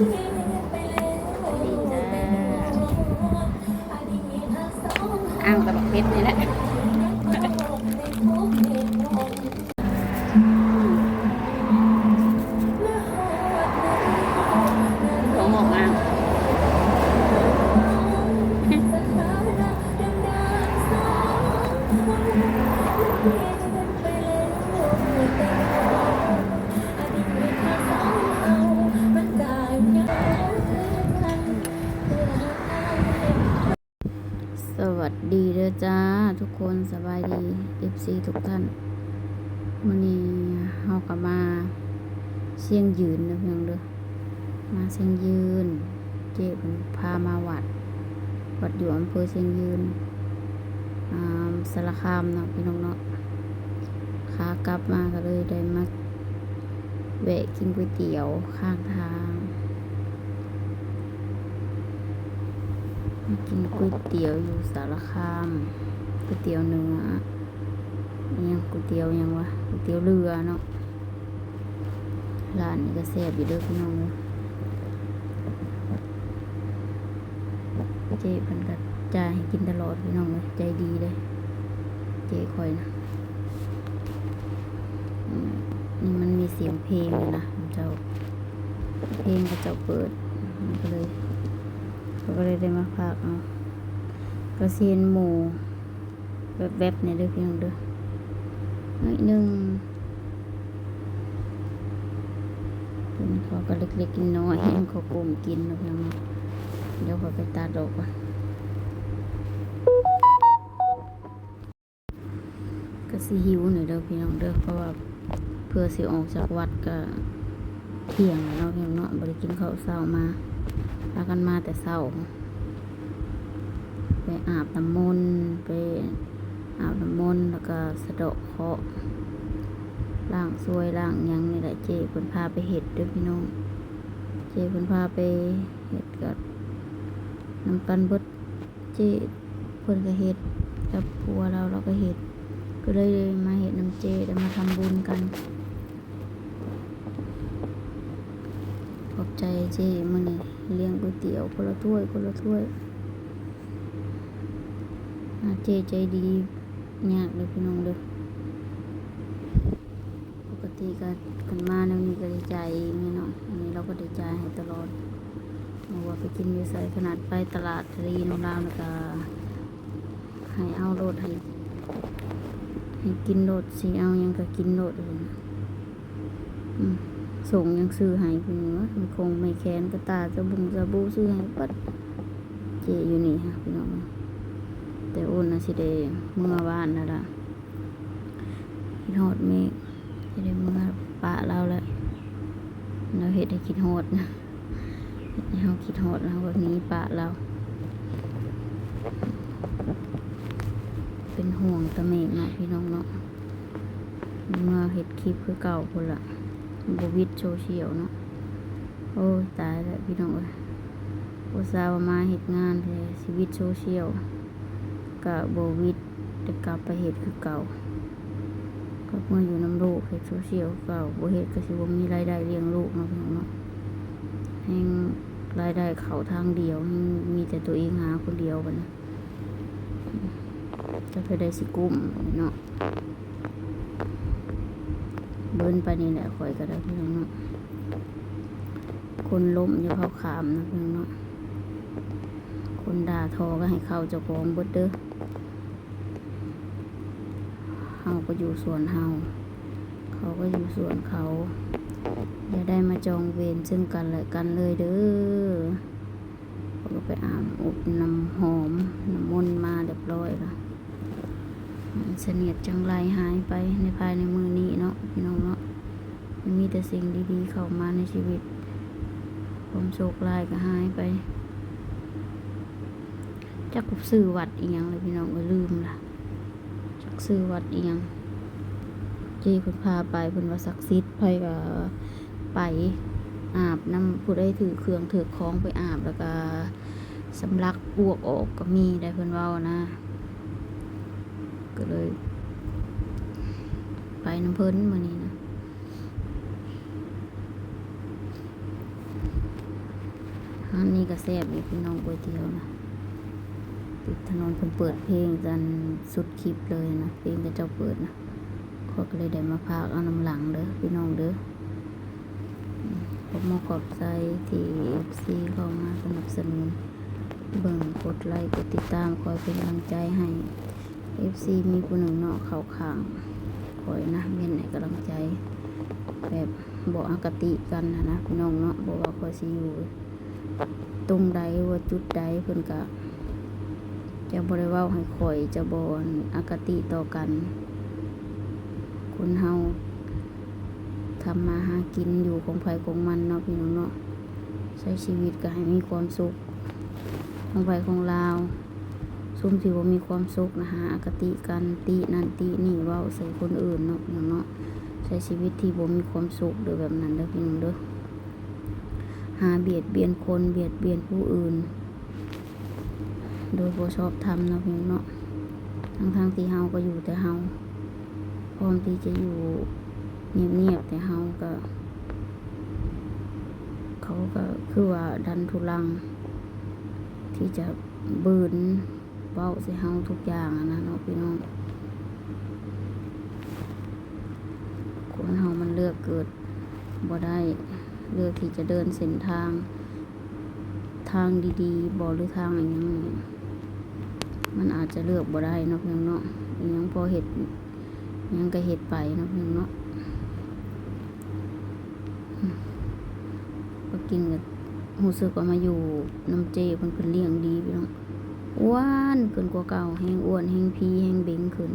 ອ້າງແຕ່ບັກເຜັດນີ້ແຫຼະ ຖົ່ວງອກມາ. ສະຫວັດດີເດີຈ້າທຸກຄົນ ສະບາຍດີ ເອັຟຊີ ທຸກທ່ານ. ມື້ນີ້ເຮົາກໍມາຊຽງຍືນເດີພີ່ນ້ອງເດີ. ມາຊຽງຍືນ ເຈ້ເພິ່ນພາມາວັດ ວັດຢູ່ອຳເພີຊຽງຍືນ ອາ ສາລະຄາມເນາະພີ່ນ້ອງເນາະ. ຂາກັບມາກໍເລີຍໄດ້ມາແວະກິນກ໋ວຍຕຽວຂ້າງທາງ ມາກິນກ໋ວຍຕຽວຢູ່ສາລະຄາມ ກ໋ວຍຕຽວເນື້ອ ອີ່ຫຍັງ ກ໋ວຍຕຽວຫຍັງວະ ກ໋ວຍຕຽວເຮືອເນາະ. ຮ້ານນີ້ກໍແຊບຢູ່ເດີພີ່ນ້ອງເອີຍ ເຈ້ເພິ່ນກໍຈ່າຍໃຫ້ກິນຕະຫຼອດພີ່ນ້ອງເອີຍ ໃຈດີເດ້ເຈ້ຂ້ອຍນະ. ອືມ ນີ້ມັນມີສຽງເພງຢູ່ນະ ເຂົາເຈົ້າ ເພງເຂົາເຈົ້າເປີດ ມັນກໍເລີຍ ເຂົາກໍເລີຍໄດ້ມາພາກເອົາ ກໍຊິເຫັນໝູ່ ແວບໆ ແດ່ເດີພີ່ນ້ອງເດີ ໜ້ອຍໜຶ່ງ. ເພິ່ນເຂົາກໍເລັກໆ ນ້ອຍໆ ເຂົາກົ້ມກິນເນາະພີ່ນ້ອງເນາະ. ດຽວຂ້ອຍໄປຕັດອອກກ່ອນ ກໍຊິຫິວໜ້ອຍເດີພີ່ນ້ອງເດີ ເພາະວ່າເພື່ອຊິອອກຈາກວັດກໍ ທ່ຽງແລ້ວເນາະພີ່ນ້ອງເນາະ ບໍ່ໄດ້ກິນເຂົ້າເຊົ້າມາ ພາກັນມາແຕ່ເຊົ້າ ໄປອາບນ້ຳມົນ ໄປອາບນ້ຳມົນ ແລ້ວກໍສະເດາະເຄາະ ລ້າງຊວຍລ້າງຫຍັງນີ້ແຫຼະ ເຈ້ເພິ່ນພາໄປເຮັດເດີພີ່ນ້ອງ ເຈ້ເພິ່ນພາໄປເຮັດກໍນຳກັນເບິດ. ເຈ້ເພິ່ນກໍເຮັດກັບຜົວລາວ ລາວກໍເຮັດ ກໍເລີຍມາເຮັດນຳເຈ້ ໄດ້ມາທຳບຸນກັນ. ຂອບໃຈເຈ້ ມື້ນີ້ລ້ຽງກ໋ວຍຕຽວຄົນລະຖ້ວຍ ຄົນລະຖ້ວຍ ເຈົ້າເຈ້ໃຈດີ ຍາກເດີພີ່ນ້ອງເດີ. ປົກກະຕິກໍຄັນມາແນວນີ້ກໍໄດ້ຈ່າຍເອງເນາະ ອັນນີ້ລາວກໍໄດ້ຈ່າຍໃຫ້ຕະຫຼອດ ບໍ່ວ່າໄປກິນຢູ່ໃສ ຂະໜາດໄປຕະຫຼາດທະເລນຳລາວນະ ກໍໃຫ້ເອົາໂລດ ໃຫ້ ໃຫ້ກິນໂລດ ຊິເອົາຫຍັງກໍກິນໂລດ. ອືມ ສົ້ງຍັງຊື້ໃຫ້ເພິ່ນຢູ່ ໄມ້ຄົງໄມ້ແຂນ ກະຕ່າ ສະບຸງສະບູ ຊື້ໃຫ້ເບິດ ເຈ້ຢູ່ນີ້ຫັ້ນພີ່ນ້ອງ. ແຕ່ອຸ່ນນະຊິໄດ້ເມືອບ້ານແລ້ວລະ ຄິດຮອດເມກ ຊິໄດ້ເມືອປະລາວແລ້ວ ລາວເຮັດໃຫ້ຄິດຮອດນະ ເຮັດໃຫ້ເຮົາຄິດຮອດ ເຮົາກໍໜີປະລາວ ເປັນຫ່ວງຕາເມກເນາະ ພີ່ນ້ອງເນາະ. ເມືອເຮັດຄລິບຄືເກົ່າພຸ້ນລະ ບໍ່ຫວິດໂຊຊຽວເນາະ. ໂອ້ຍ ຕາຍແລ້ວພີ່ນ້ອງເອີຍ ອຸດສ່າວ່າມາເຮັດງານແທ້ ຊິຫວິດໂຊຊຽວ ກະບໍ່ຫວິດ ໄດ້ກັບໄປເຮັດຄືເກົ່າ ກັບມາຢູ່ນຳລູກ ເຮັດໂຊຊຽວຄືເກົ່າ ບໍ່ເຮັດກໍຊິບໍ່ມີລາຍໄດ້ລ້ຽງລູກເນາະ ພີ່ນ້ອງເນາະ. ແຮ່ງລາຍໄດ້ເຂົ້າທາງດຽວ ແຮ່ງມີແຕ່ຕົວເອງຫາຄົນດຽວບັດນີ້ ຈັກເທື່ອໃດຊິກຸ້ມເນາະ. ເບິ່ນໄປນີ້ແຫຼະ ຂ້ອຍກໍໄດ້ພີ່ນ້ອງເນາະ ຄົນລົ້ມຢ່າເຜົາຂາມເນາະ ພີ່ນ້ອງເນາະ. ຄົນດ່າທໍກໍໃຫ້ເຂົ້າເຈົ້າຂອງເບິດເດີ. ເຮົາກໍຢູ່ສວນເຮົາ ເຂົາກໍຢູ່ສວນເຂົາ ຢ່າໄດ້ມາຈອງເວນເຊິ່ງກັນແລະກັນເລີຍເດີ. ເຂົາກໍໄປອາບອົບນ້ຳຫອມນ້ຳມົນມາຮຽບຮ້ອຍລະ ສະເໜຽດຈັ່ງໄຫຼຫາຍໄປໃນພາຍໃນມື້ນີ້ເນາະ ພີ່ນ້ອງເນາະ. ມັນມີແຕ່ສິ່ງດີໆເຂົ້າມາໃນຊີວິດ ຄວາມໂຊກຮ້າຍກໍຫາຍໄປ. ຈັກຊື່ວັດອີ່ຫຍັງລະ ພີ່ນ້ອງເອີຍ ລືມລະ ຈັກຊື່ວັດອີ່ຫຍັງ. ເຈ້ເພິ່ນພາໄປ ເພິ່ນວ່າສັກສິດ ໃຜກໍໄປອາບນຳ ຜູ້ໃດຖືກເຄື່ອງຖືກຂອງໄປອາບ ແລ້ວກໍສຳລັກອວກອອກກໍມີໄດ໋ ເພິ່ນເວົ້ານະ ກໍເລີຍໄປນຳເພິ່ນມື້ນີ້ນະ. ຮ້ານນີ້ກໍແຊບຢູ່ພີ່ນ້ອງ ກ໋ວຍຕຽວນະ ຕິດຖະໜົນ. ເພິ່ນເປີດເພງອັນສຸດຄລິບເລີຍນະ ເພງເຂົາເຈົ້າເປີດນະ. ຂ້ອຍກໍເລີຍໄດ້ມາພາກເອົານຳຫຼັງເດີພີ່ນ້ອງເດີ. ຂອບມຸກຂອບໃຈທີ່ເອັຟຊີເຂົ້າມາສະໜັບສະໜູນເບິ່ງ, ກົດໄລກ໌ ກົດຕິດຕາມ ຄອຍເປັນກຳລັງໃຈໃຫ້. ເອັຟຊີມີຜູ້ໜຶ່ງເນາະ ເຂົ້າຂ້າງຂ້ອຍນະ ເມັ້ນໃຫ້ກຳລັງໃຈ ແບບບໍ່ອະຄະຕິກັນຫັ້ນນະພີ່ນ້ອງເນາະ. ບໍ່ວ່າຂ້ອຍຊິຢູ່ຕົງໃດ ຫຼືວ່າຈຸດໃດ ເພິ່ນກະຈະບໍ່ໄດ້ເວົ້າໃຫ້ຂ້ອຍ ຈະບໍ່ອັນອະຄະຕິຕໍ່ກັນ. ຄົນເຮົາທຳມາຫາກິນຢູ່ຂອງໃຜຂອງມັນເນາະພີ່ນ້ອງເນາະ, ໃຊ້ຊີວິດກໍໃຫ້ມີຄວາມສຸກ ຂອງໃຜຂອງລາວ. ຊຸມທີ່ບໍ່ມີຄວາມສຸກນະ ຫາອະຄະຕິກັນ ຕິນັ້ນຕິນີ້ ເວົ້າໃສ່ຄົນອື່ນເນາະພີ່ນ້ອງເນາະ. ໃຊ້ຊີວິດທີ່ບໍ່ມີຄວາມສຸກເດີ ແບບນັ້ນເດີພີ່ນ້ອງເດີ. ຫາບຽດບຽນຄົນ ບຽດບຽນຜູ້ອື່ນໂດຍບໍ່ຊອບທຳເນາະພີ່ນ້ອງເນາະ. ທັງໆທີ່ເຮົາກໍຢູ່ແຕ່ເຮົາ ພ້ອມທີ່ຈະຢູ່ງຽບໆ ແຕ່ເຮົາກໍ ເຂົາກໍຄືວ່າດັນທຸລັງທີ່ຈະບືນເວົ້າໃສ່ເຮົາທຸກຢ່າງຫັ້ນນະເນາະພີ່ນ້ອງ. ຄົນເຮົາມັນເລືອກເກີດບໍ່ໄດ້ ເລືອກທີ່ຈະເດີນເສັ້ນທາງ ທາງດີໆ ບໍ່ ຫຼືທາງອີ່ຫຍັງນີ້ ມັນອາດຈະເລືອກບໍ່ໄດ້ເນາະພີ່ນ້ອງເນາະ. ອີ່ຫຍັງພໍເຮັດ ຫຍັງກໍເຮັດໄປເນາະພີ່ນ້ອງເນາະ. ພາກິນກໍຮູ້ສຶກວ່າມາຢູ່ນຳເຈ້ເພິ່ນ ເພິ່ນລ້ຽງດີພີ່ນ້ອງ. ອ້ວນຂຶ້ນກວ່າເກົ່າ ແຮງອ້ວນ ແຮງພີ ແຮງເບັງຂຶ້ນ.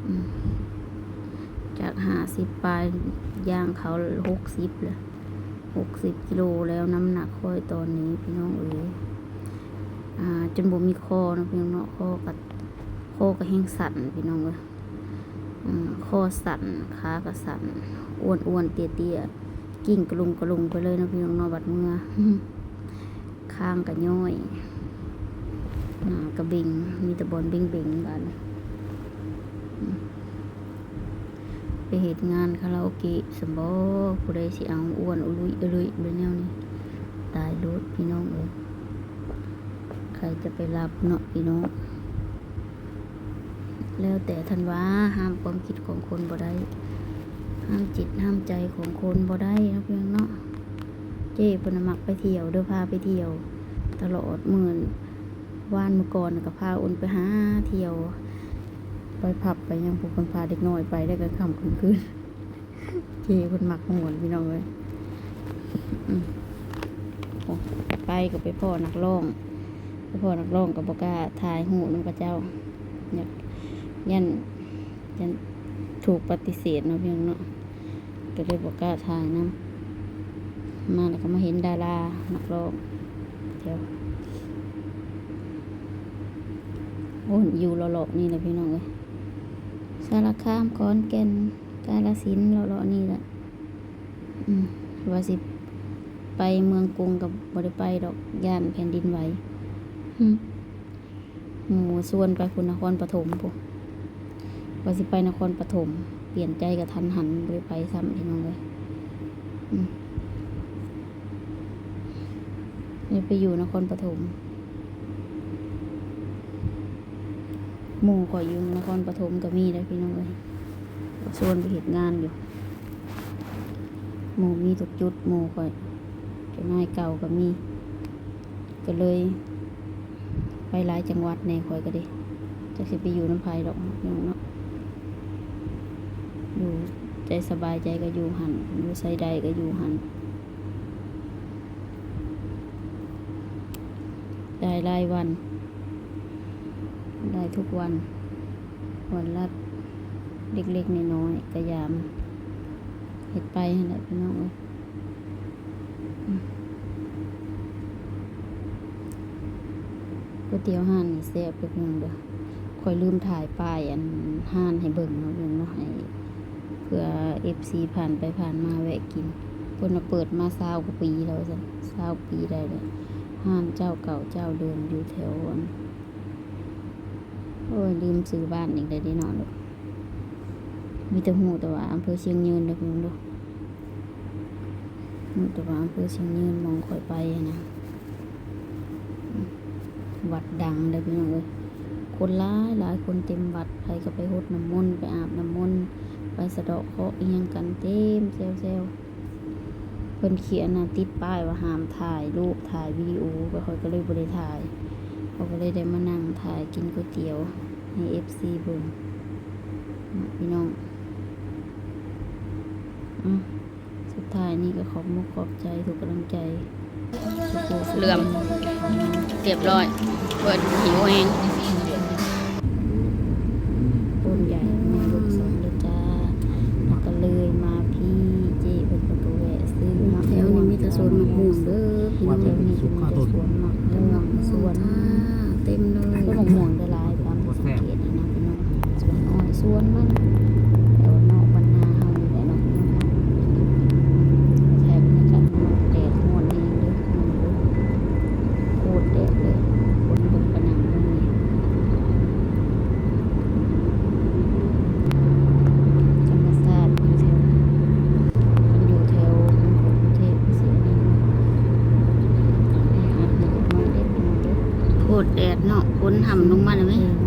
ອືມ ຈາກຫ້າສິບປາຍ ຍ່າງເຂົ້າຫົກສິບແລ້ວ ຫົກສິບກິໂລແລ້ວ ນ້ຳໜັກຂ້ອຍຕອນນີ້ພີ່ນ້ອງເອີຍ. ອ່າ ຈົນບໍ່ມີຄໍເນາະພີ່ນ້ອງເນາະ. ຄໍກໍ ຄໍກໍແຮງສັ່ນພີ່ນ້ອງເອີຍ. ອືມ ຄໍສັ່ນ ຂາກໍສັ່ນ ອ້ວນໆ ເຕ້ຍໆ ກິ້ງກະລຸງກະລຸງໄປເລີຍເນາະພີ່ນ້ອງເນາະ. ບັດເມື່ອ ຄາງກະຍ້ອຍ ໜ້າກະເບັງ ມີແຕ່ບ່ອນເບັງໆ ບາດນີ້. ອືມ ໄປເຮັດງານຄາຣາໂອເກະຊັ້ນບໍ? ຜູ້ໃດຊິເອົາ ອ້ວນອຸລຸຍອຸລຸຍແບບແນວນີ້ ຕາຍໂລດພີ່ນ້ອງເອີຍ. ໃຜຈະໄປຮັບເນາະພີ່ນ້ອງ. ແລ້ວແຕ່ທ່ານວ່າ ຫ້າມຄວາມຄິດຂອງຄົນບໍ່ໄດ້ ຫ້າມຈິດຫ້າມໃຈຂອງຄົນບໍ່ໄດ້ເນາະພີ່ນ້ອງເນາະ. ເຈ້ເພິ່ນນະມັກໄປທ່ຽວເດີ ພາໄປທ່ຽວຕະຫຼອດ. ມື້ວານມື້ກ່ອນກໍພາອຸ່ນໄປຫາທ່ຽວ ໄປຜັບໄປຫຍັງ ຜູ້ເພິ່ນພາເດັກນ້ອຍໄປໄດ້ກາງຄ່ຳກາງຄືນ. ເຈ້ເພິ່ນມັກມ່ວນພີ່ນ້ອງເອີຍ. ອືມ ໂອ້ ໄປກໍໄປພໍ້ນັກຮ້ອງ ໄປພໍ້ນັກຮ້ອງກໍບໍ່ກ້າຖ່າຍຮູບນຳເຂົາເຈົ້າ ຢ້ານ ຢ້ານ ຢ້ານຖືກປະຕິເສດເນາະພີ່ນ້ອງເນາະ. ກໍເລີຍບໍ່ກ້າຖ່າຍນຳ. ມາແລ້ວກໍມາເຫັນດາລານັກຮ້ອງແຖວ ໂອ້ ຢູ່ເລາະໆ ນີ້ແຫຼະພີ່ນ້ອງເອີຍ. ສາລະຄາມ ຂອນແກ່ນ ກາລະສິນ ເລາະໆ ນີ້ແຫຼະ. ອືມ ວ່າຊິໄປເມືອງກຸງກໍບໍ່ໄດ້ໄປດອກ ຢ້ານແຜ່ນດິນໄຫວ. ຫື ໝູ່ຊວນໄປພຸ້ນ ນະຄອນປະຖົມພຸ້ນ ວ່າຊິໄປນະຄອນປະຖົມ ປ່ຽນໃຈກະທັນຫັນ ບໍ່ໄດ້ໄປຊ້ຳພີ່ນ້ອງເອີຍ. ອືມ ໄດ້ໄປຢູ່ນະຄອນປະຖົມ ໝູ່ຂ້ອຍຢູ່ນະຄອນປະຖົມກໍມີເດ້ພີ່ນ້ອງເອີຍ. ຊວນໄປເຮັດງານຢູ່ ໝູ່ມີທຸກຈຸດ ໝູ່ຂ້ອຍ ເຈົ້ານາຍເກົ່າກໍມີ ກໍເລີຍໄປຫຼາຍຈັງຫວັດແດ່ຂ້ອຍກໍດີ. ຈັກຊິໄປຢູ່ນຳໃຜດອກເນາະ ຢູ່ໃຈສະບາຍໃຈກໍຢູ່ຫັ້ນ ຢູ່ໃສໄດ້ກໍຢູ່ຫັ້ນ. ໄດ້ລາຍວັນ ໄດ້ທຸກວັນ ວັນລະເລັກໆ ນ້ອຍໆ ກະຢາມເຮັດໄປຫັ້ນແຫຼະພີ່ນ້ອງເອີຍ. ອືມ ກ໋ວຍຕຽວຮ້ານນີ້ແຊບເດີພີ່ນ້ອງເດີ. ຂ້ອຍລືມຖ່າຍປ້າຍອັນຮ້ານໃຫ້ເບິ່ງເນາະ ເບິ່ງເນາະ ໃຫ້ ເພື່ອເອັຟຊີຜ່ານໄປຜ່ານມາແວະກິນ. ເພິ່ນວ່າເປີດມາຊາວກວ່າປີແລ້ວວ່າຊັ້ນ ຊາວປີໄດ້ແລ້ວ. ຮ້ານເຈົ້າເກົ່າເຈົ້າເດີມຢູ່ແຖວອັນ ໂອ້ຍ ລືມຊື່ບ້ານອີກແລ້ວເດ້ເນາະ. ມີແຕ່ຮູ້ແຕ່ວ່າອຳເພີຊຽງຍືນເດີພີ່ນ້ອງເດີ. ຮູ້ແຕ່ວ່າອຳເພີຊຽງຍືນ ໝ່ອງຂ້ອຍໄປຫັ້ນນະ. ວັດດັງເດີພີ່ນ້ອງເອີຍ ຄົນຫຼາຍໆ ຄົນເຕັມວັດ ໃຜກໍໄປຫົດນ້ຳມົນ ໄປອາບນ້ຳມົນ ໄປສະເດາະເຄາະອີ່ຫຍັງກັນເຕັມແຊວໆ ເພິ່ນຂຽນນະ ຕິດປ້າຍວ່າຫ້າມຖ່າຍຮູບ ຖ່າຍວິດີໂອ ຂ້ອຍກໍເລີຍບໍ່ໄດ້ຖ່າຍ ຂ້ອຍກໍເລີຍໄດ້ມານັ່ງຖ່າຍກິນກ໋ວຍຕຽວໃຫ້ເອັຟຊີເບິ່ງເນາະ ພີ່ນ້ອງ ອືມ ສຸດທ້າຍນີ້ກໍຂອບມຸກຂອບໃຈທຸກກຳລັງໃຈ ເຫຼື້ອມ ຮຽບຮ້ອຍ ເພິ່ນຫິວແຮງ ໂຕນໃຫຍ່ແມ່ລູກສອງເດີຈ້າ ແລ້ວກໍເລີຍມາພີ້ ເຈ້ເພິ່ນກໍແວະຊື້ເນາະ ແຖວນີ້ມີແຕ່ສວນໝາກມ່ວງເດີພີ່ນ້ອງ ແຖວນີ້ກໍມີແຕ່ສວນໝາກມ່ວງ ສວນ ເຕັມເລີຍ ສວນໝາກມ່ວງກໍຫຼາຍຕາມທີ່ສັງເກດນີ້ນະພີ່ນ້ອງ ສວນອ້ອຍ ສວນມັນ ແຖວນອກບ້ານນາເຮົານີ້ແຫຼະເນາະ ແຖວນີ້ກໍແດດຮ້ອນແຮງເດີ ໂຄດແດດເລີຍ ຄົນເບິ່ງກະໜ່ຳເລີຍ ທຳມະຊາດຢູ່ແຖວ ມັນຢູ່ແຖວກຸງເທບ ເສລີ ໂຄດແດດເນາະ ຝົນຫ້ຳລົງມາແລ້ວເວີຍ.